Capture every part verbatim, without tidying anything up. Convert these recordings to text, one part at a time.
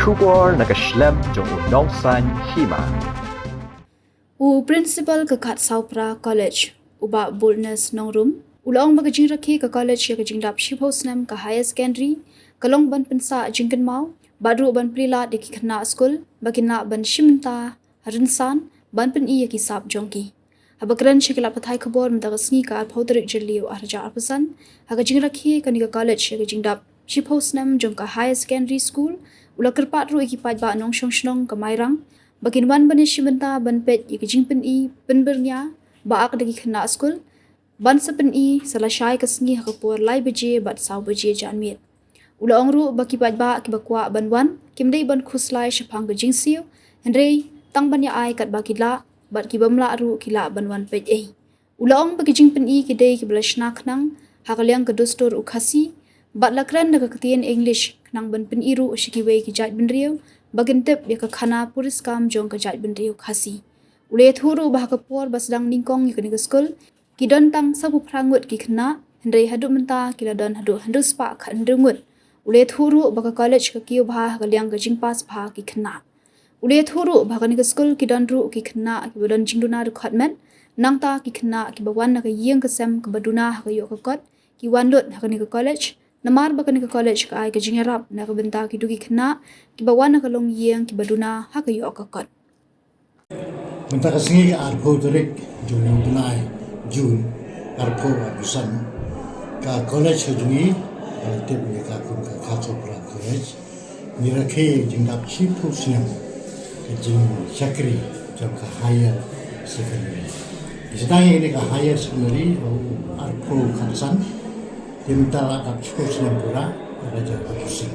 Khubor na ka shlem jong u Nongsaiñ Hima. U Principal ka Khatsawphra College, u Bah Boldness Nongrum, u la ong ba ka jingrakhe ka college ïa ka jingdap shiphew snem ka higher secondary ka long ban pynsah jingkynmaw bad ruh ban plie lad ïa ki khynnah skul ba kin lah ban shim bynta ha rynsan ban pyni ïa ki sap jong ki. Haba kren sha ki lad pathai khubor mynta ka sngi ka arphew tarik Jylliew arhajar arphew san ha ka jingrakhe kane ka college ïa ka jingdap shiphew snem jong ka higher secondary school, u la kyrpad ruh ïa ki paidbah nongshong shnong ka Mairang ba kin wan ban ïashim bynta ban peit ïa ka jingpyni pynbyrngia ba ak da ki khynnah skul ban sa pyni sa lashai ka sngi ha ka por lai baje bad saw baje janmiet. U la ong ruh ba ki paidbah kiba kwah ban wan kim dei ban khuslai shaphang ka jingsiew, hynrei tang ban ïa ai katba ki lah bad ki bym lah ruh ki lah ban wan peit ei. U la ong ba ki jingpyni ki dei kiba la shna khnang ha ka liang ka dustur u Khasi bad la kren da ka ktien English khnang ban pyni ruh sha kiwei ki jaitbynriew ba kin tip ïa ka khana puriskam jong ka jaitbynriew Khasi. U la ïathuh ruh ba ha ka por ba sdang nyngkong ïa kane ka skul ki don tang sawphew phra ngut ki khynnah, hynrei haduh mynta ki la don haduh hynriew spah khathynriew ngut. U la ïathuh ruh ba ka college ka kiew bha ha ka liang ka jingpass bha ki khynnah. U la ïathuh ruh ba ha kane ka skul ki don ruh ki khynnah kiba don jingduna dkhot met, nangta ki khynnah kiba wan na ka ïing ka sem kaba duna ha ka ïoh ka kot ki wan lut ha kane ka college, namar ba kane ka college ka ai ka jingïarap na ka bynta kito ki khynnah kiba wan na ka longïing kiba duna ha ka ïoh ka kot. Mynta ka sngi ka arphew tarik jong u bnai June arphew arphew san, ka college ka jong ngi, ba la tip ïa ka kum ka Khatsawphra College, ngi rakhe jingdap shiphew snem ka jingshakri jong ka higher secondary. Ngi sdang ïa kane ka higher secondary ha u arphew khatsan, te mynta la dap shiphew snem pura, arhajar arphew san.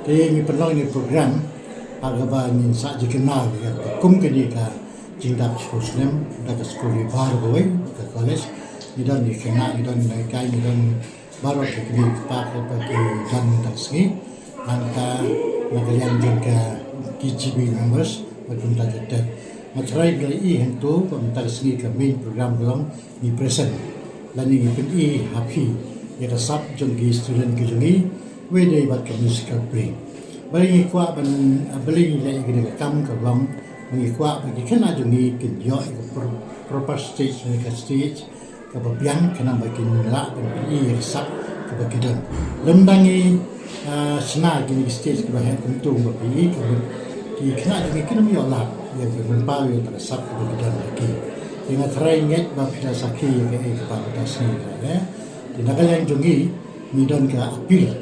Te ngi pynlong ïa kane ka program ha kaba ngin sa jingkynmaw ïa ka kum kane ka jingdap shiphew snem da ka skul ri baroh kawei, ka college, ngi don ki khynnah, ngi don ki nonghikai, ngi don baroh ki kmie ki kpa kiba ki don mynta ka sngi. Nangta na ka liang jong ka K G B members bad kumta ter ter. Nga tharai ba la ïohi hangto ba mynta ka sngi ka main program ka long ngi present lane ngi pyni ha phi ïa ka sap jong ki student ki jong ngi, wei dei bad ka musical play. Balei ngi kwah ban, balei ngi leh ïa kane ka kam ka long ba ngi kwah ba ki khynnah jong ngi kin ïoh ïa ka pro-, proper stage, ïa ka stage kaba biang khnang ba kin lah ban pyni ïa ka sap kaba ki don. Lymda ngi, ah, shna kine ki stage kiba heh kumto ba phi i, ki khynnah jong ngi kin ym ïoh lad ïa ka ban paw ïa ka sap kaba ki don ha ki. Te nga tharai ngeit ba phi la sakhi ïa kaei kaba mynta ka sngi, eh. Te na ka liang jong ngi, ngi don ka appeal.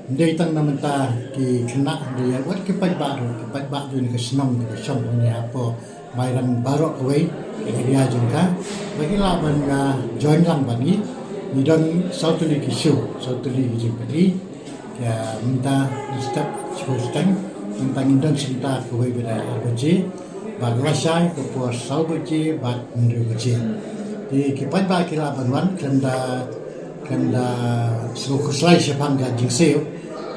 Ym dei tang na bynta ki khynnah, hynrei ïa wat ki paidbah ruh, ki paidbah jong ka shnong, ka shnong ne hapoh Mairang baroh kawei, ka area jong ka, ba ki lah ban, ah, join lang bad ngi. Ngi don saw tylli ki show, saw tylli ki jingpyni. Ïa, mynta ngi step shiphew shiteng, mynta ngin don shynta kawei bad ar baje, bad lashai ka por saw baje bad hynriew baje. Te ki paidbah ki lah ban wan, khlem da, khlem da sngewkhuslai shaphang ka jingsiew.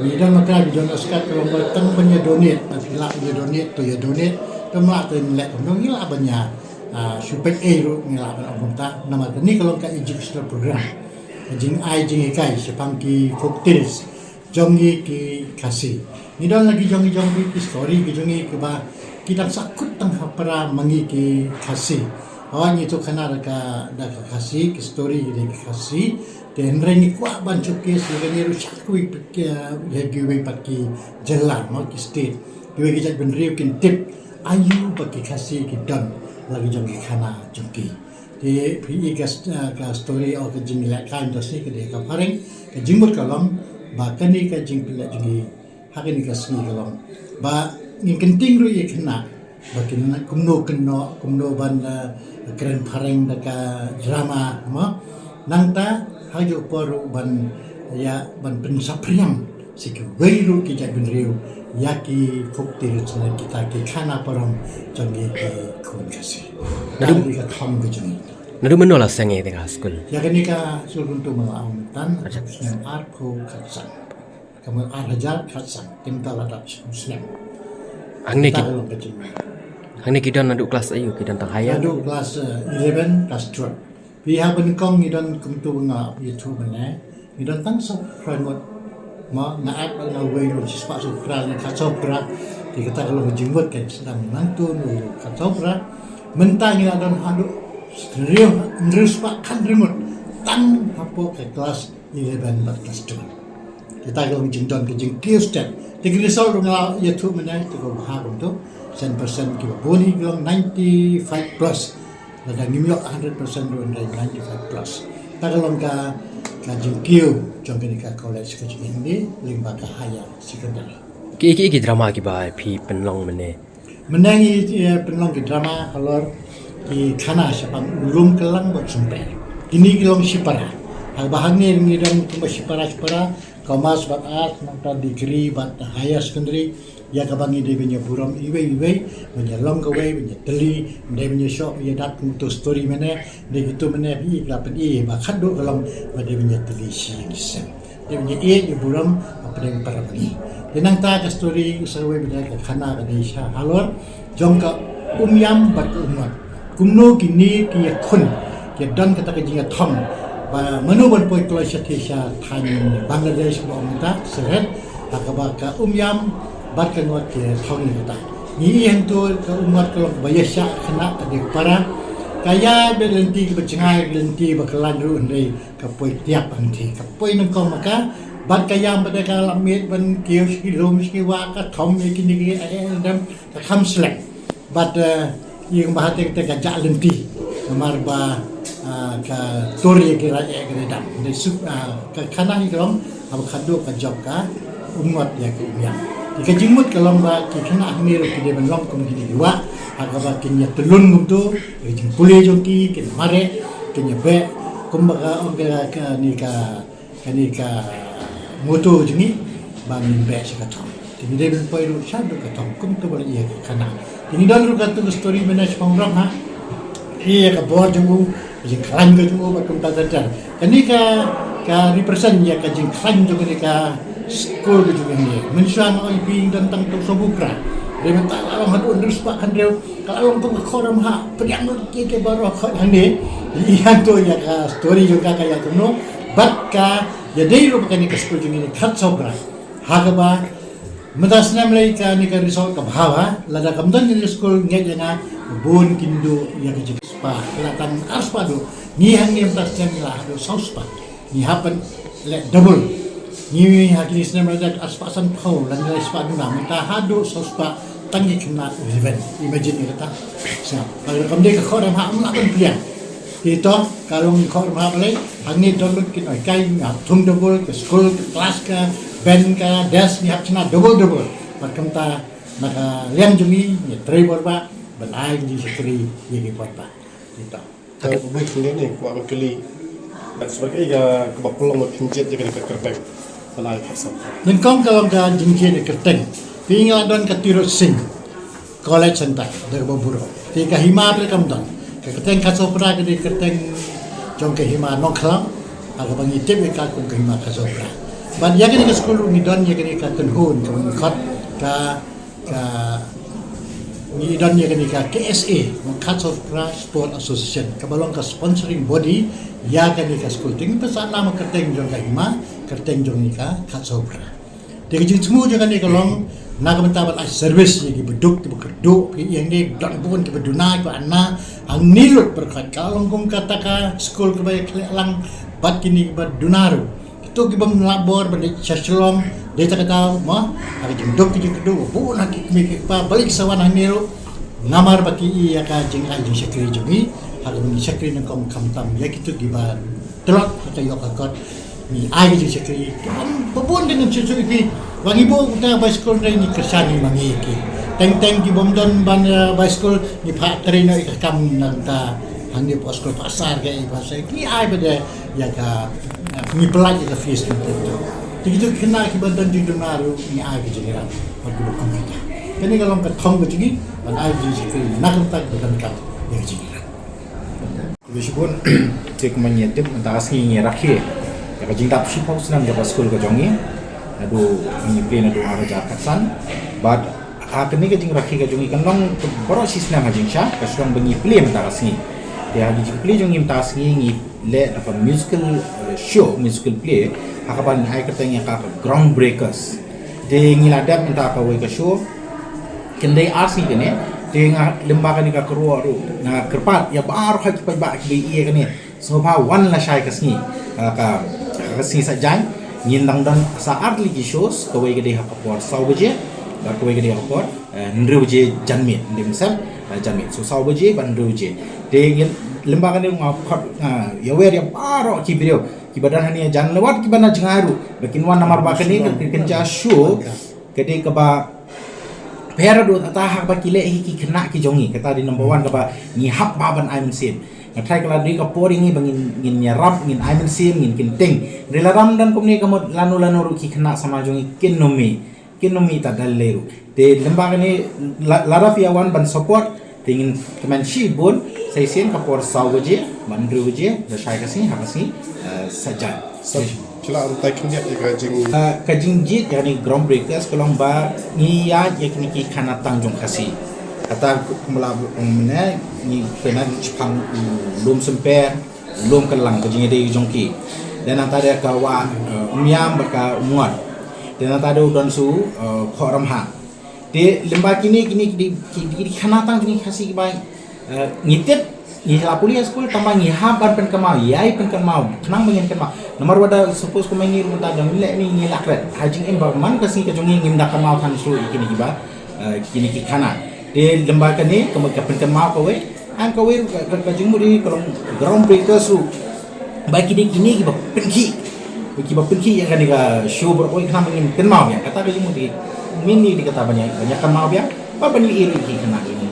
Ngi don ma ka, ngi don ka skat ka long ba tang ban ïa donate, ba phi lah ban ïa donate to ïa donate, khlem lah to ïa leh kumno, ngi lah ban ïa, ah, shu peit ei ruh, ngi lah ban ong kumta. Namar kane ka long ka educational program, ka jingai jinghikai shaphang ki folk tales jong ngi ki Khasi. Ngi don la ki jong ngi jong ngi ki story ki jong ngi kiba ki dang sahkut tang ha para ma ngi ki Khasi. Haba ngi ïathuh khana da ka, da ka Khasi, ki story ki da ki Khasi. Te hynrei ngi kwah ban showcase ïa kane ruh sha kiwei pat ki, ïa kiwei pat ki jylla, mo, ki state. Kiwei ki jaitbynriew kin tip aïu ba ki Khasi ki don la ki jong ki khana jong ki. Te phi i ka st-, ka story o ka jinglehkai mynta shi ka dei ka phareng, ka jingmut ka long ba kane ka jingpynleit jong ngi ha kane ka sngi ka long ba ngin kynting ruh ïa ki khynnah ba kin kumno kynnoh, kumno ban, eh, kren phareng da ka drama, mo. Nangta ha ka juh ka por ruh ban ïa ban pynsaphriang sha kiwei ruh ki jaitbynriew ïa ki folk tales ne kita ki khana parom jong ngi ki khun Khasi. Naduh, ka dei ka thong ka jong ngi. Naduh mynno la seng ïa kane ka skul? Ïa kane ka skul kumto ma nga la ong mynta, arhajar, snem arphew khatsan. Ka mut arhajar khatsan, te mynta la dap shiphew snem. Hangne ki, ka long ka jingmut. Hangne ki don naduh klas aïu, ki don tang higher? Naduh klas, eh, eleven, klas twelve. Phi, haba nyngkong ngi don kumto nga ïathuh mynne, ngi don tang sawphew phra ngut Ma nga at ba nga wei ruh shispah sawphew phra, nga khatsaw phra. Te kata ka long ka jingmut ka sdang nangtu ruh khatsaw phra. Mynta ngi la don haduh hynriew, hynriew spah khatngut tang hapoh ka klas eleven bad klas twelve. Kata ka long jingdon ka jingkiew step. Te ka result ruh nga la ïathuh mynne, te ka bha kumto. Cent percent kiba bun hi ka long ninety-five plus. Lada ngim ïoh hundred percent ruh, hynrei ninety-five plus. Kata ka long ka, ka jingkiew jong kane ka college ka jong ngi lyngba ka higher secondary. Ki, ki, ki drama kiba phi pynlong mynne? Mynne ngi, eh, pynlong ki drama halor ki khana shaphang u lum kyllang bad sumper. Kine ki long shipara. Haba hangne ngi don kumba shipara, shipara, commerce bad arts, nangta degree bad higher secondary. Ïa kaba ngi dei ban ïa burom iwei iwei, ban ïa long kawei, ban ïa tylli, dei ban ïa shoh ïa dat kumto story mynne, dei kito mynne, phi la pyni ba khadduh ka long ba dei ban ïa tylli shi ïing shi sem. Dei ban ïa ïeit ïa burom hapdeng para bangeit. Te nangta ka story sa kawei ba dei ka khana ka dei sha halor jong ka Umïam bad ka Umngot. Kumno kine ki ïakhun, ki don kata ka jingïathong ba mano ban poi kloi shathie sha thaiñ Bangladesh ba ong kata, Sylhet, ha kaba ka Umïam bad ka Ngot ki ïathong ïa kata. Ngi ïohi hangto ka Umngot ka long kaba ïaishah khynnah ka dei ka para. Ka ïa bad lynti kaba jngai, lynti ba kyllain ruh, hynrei ka poi tiap hangtei, ka poi nyngkong ma ka. Bad ka Ïam bad ka la miet ban kiew sha ki lum sha ki wah, ka thom ïa kine ki, eh, eh, dang ka kham slem. Bad, eh, ïa kumba ha te ka jah lynti. Namar ba, ah, ka tur ïa ki raid eh ka dei dang. Dei suk, ah, ka khana hi ka long, haba khadduh ka jop ka Umngot ïa ka Umïam. Te ka jingmut ka long ba ki khynnah hangne ruh ki dei ban long kum kine ki wah. Ha kaba kin ïa tylun kumto, ka jingpule jong ki, kin mareh, kin ïa beh. Kumba ka ong ka, kane ka Kane ka motto jong ngi ba ngin beh sha ka thong. Te ngi dei ban poi ruh shaduh ka thong kumto ba la ïa ka khana. Te ngi don ruh katu ka story mynne shaphang u Rong ha. Ïa ka bor jong u, ka jingkhlaiñ ka jong u bad kumta ter ter. Kane ka, ka represent ïa ka jingkhlaiñ jong kane ka skul ka jong ngi. Mynshuwa nga ong ïa phi don tang tang sawphew phra. Dei mynta la long haduh hynriew spah hynriew. Ka la long tang ka khot Rong ha. Pdiang lut ki ki baroh khot hangne. Ïa to ïa ka story jong ka ka ïa kumno. Bad ka ïa dei ruh ba kane ka skul jong ngi khatsaw phra. Ha kaba mynta snem lei kane ka result ka bha bha, lada kam don kane ka skul ngeit ïa nga bun kin duh ïa ka jingspah, ka la tang ar spah duh. Ngi hangne mynta snem ngi la haduh saw spah. Ngi hap ban leh double. Ngi ha kine snem lada ar spah sanphew, lada lai spah duna, mynta haduh saw spah tang ki khynnah eleven. Imagine ïa kata. Sa, lada kam dei ka khot Rong ha, ym lah ban pdiang. Te to, ka long khot Rong ha balei, hangne don lut ki nonghikai, nga thung double, ka skul, ka klas, ka bench, ka desk, ngi hap shna double double. Bad kumta, na ka liang jong ngi, ngi trei bor ba, ban ai ki jingshakri ïa ki paidbah. Te to. Te uba kynnoh ne, kwah ban kylli. Bad shuwa ka, kaba pynlong ba phin jied ïa kane ka kyrteng. Ban ai khatsaw. Nyngkong ka long ka jingjied ïa ka kyrteng. Phi, ngi la don ka Tirot Sing College Centre, da kaba burom. Te ka hima phi, kam don. Ka kyrteng khatsaw phra ka dei kyrteng jong ka hima Nongkhlaw. Ha kaba ngi tip ïa ka kum ka hima khatsaw phra. Bad ïa kane ka skul ruh ngi don ïa kane ka kynhun kaba ngi khot ka, ka, ngi don ïa kane ka K S A, Khatsaw Phra Sport Association, kaba long ka sponsoring body ïa kane ka skul. Te ngi pynsaw nam ha kyrteng jong ka hima, kyrteng jong ngi ka Khatsaw Phra. Te ka jingthmu jong kane ka long, na ka bynta ban ai service ïa kiba duk, kiba kyrduh, ki ïa ngi don bun kiba duna, kiba ana, hangne lut pyrkhat ka long kum kata ka skul kaba ïa khleh lang bad kine kiba duna ruh. Kito ki bym lah bor ban leit sha Shillong, dei ta ka daw, mo, ha ka jingduk ki jingkyrduh, bun ha ki kmie ki kpa, ba leit sa wan hangne ruh, namar ba ki ïa ka jingai jingshakri jong ngi, ha ka jingshakri nyngkong khamtam ïa kito kiba tlot ha ka ïoh ka kot, ngi ai ka jingshakri, ki bym, ba bun ki nang shu shu ïa ki, ba ngi buh kumta bicycle, ngi kyrshan ïa ma ngi ki. Teng teng ki bym don ban, eh, bicycle, ngi phah trei noh ïa ka kam nangta, hangne post ko pasar ka ïa pasar, ngi ai ba dei ïa ka, eh, ngi pynlait ïa ka fees nangta. Te kito ki khynnah kiba don jingduna ruh ngi ai ka jingïarap bad kiba kum kita. Kane ka long ka thong ka jong ngi ban ai ka jingshakri na ka bynta kiba donkam ïa ka jingïarap. Khublei shibun. Te kumba ngi ïa tip mynta ka sngi ngi rakhe ïa ka jingdap shiphew snem jong ka skul ka jong ngi. Naduh ngi plie naduh ar hajar khatsan. Bad ha kane ka jingrakhe ka jong ngi kan long baroh shi snem ha jingshai, ka shu long ba ngi plie mynta ka sngi. Te ha ka jingplie jong ngi mynta ka sngi ngi leh da ka musical, eh, show, musical play ha kaba ngi ai kyrteng ïa ka, ka Groundbreakers. Te ngi la dep mynta kawei ka show. Kan dei ar sngi kane. Te nga lem bad kane ka kyrwoh ruh nga kyrpad ïa baroh ki paidbah kiba ïohi ïa kane. Sngewbha wan lashai ka sngi, ah, ka, ka sngi Saitjaiñ. Ngin dang don sa ar tylli ki shows, kawei ka dei ha ka por saw baje, bad kawei ka dei ha ka por, eh, hynriew baje janmiet, ngim shem, eh, janmiet. So saw baje bad hynriew baje. Te ngin lem bad kane nga khot, ah, ïawer ïa baroh ki briew kiba don hangne hajan, lewat kiba na jngai ruh ba kin wan namar ba kane ka, ka kynja show ka dei kaba pher haduh katta ha kaba ki leh hi ki khynnah ki jong ngi. Kata dei number one kaba ngi hap bha ban ai mynsiem. Nga tharai ka la dei ka por ïa ngi ba ngin, ngin ïarap, ngin ai mynsiem, ngin kynting. Hynrei lada ym don kumne ka mut lano lano ruh ki khynnah samla jong ngi kin ym mih, kin ym mih tad da lei ruh. Te lem bad kane, la, lada phi ïa wan ban support, te ngin kmen shibun. Sa shisien ka por saw baje bad hynriew baje lashai ka sngi ha ka sngi, eh, Saitjaiñ. Sa phi lah ban tai khyndiat ïa ka jing, eh, ka jingjied ïa kane Groundbreakers ka long ba ngi ïaid ïa kine ki khana tang jong Khasi. Kata kumba la ong mynne, ngi pynah shaphang u Lum Symper, Lum Kynlang, ka jingïadei jong ki. Te nangta dei ka Wah, eh, Umïam bad ka Umngot. Te nangta dei u don shu, eh, Khoh Ramhah. Te lem bad kine, kine, kine, kine, kine khana tang jong ngi Khasi kiba, eh, ngi tip, ngi la pule ha skul, tangba ngi hap ban pynkynmaw, ïai pynkynmaw, khnang ba ngin kynmaw. Namar wat da suppose kumba ngi ruh mynta dang leh, ngi, ngi la klet ha jingim ba man ka sngi ka jong ngi ngim da kynmaw than shuh ïa kine kiba, eh, kine ki khana. Te lem bad kane, ka mut ka pynkynmaw kawei, and kawei ruh ka, ka, ka jingmut ïa ka long Groundbreakers ruh. Ba ki dei kine kiba pynkhih, kiba pynkhih ïa kane ka show baroh kawei khnang ba ngin kynmaw biang. Kata ka jingmut ïa ngi, ngi dei kata ban ïa, ban ïa kynmaw biang, ba ban ïa ïohi ruh ïa ki khana jong ngi.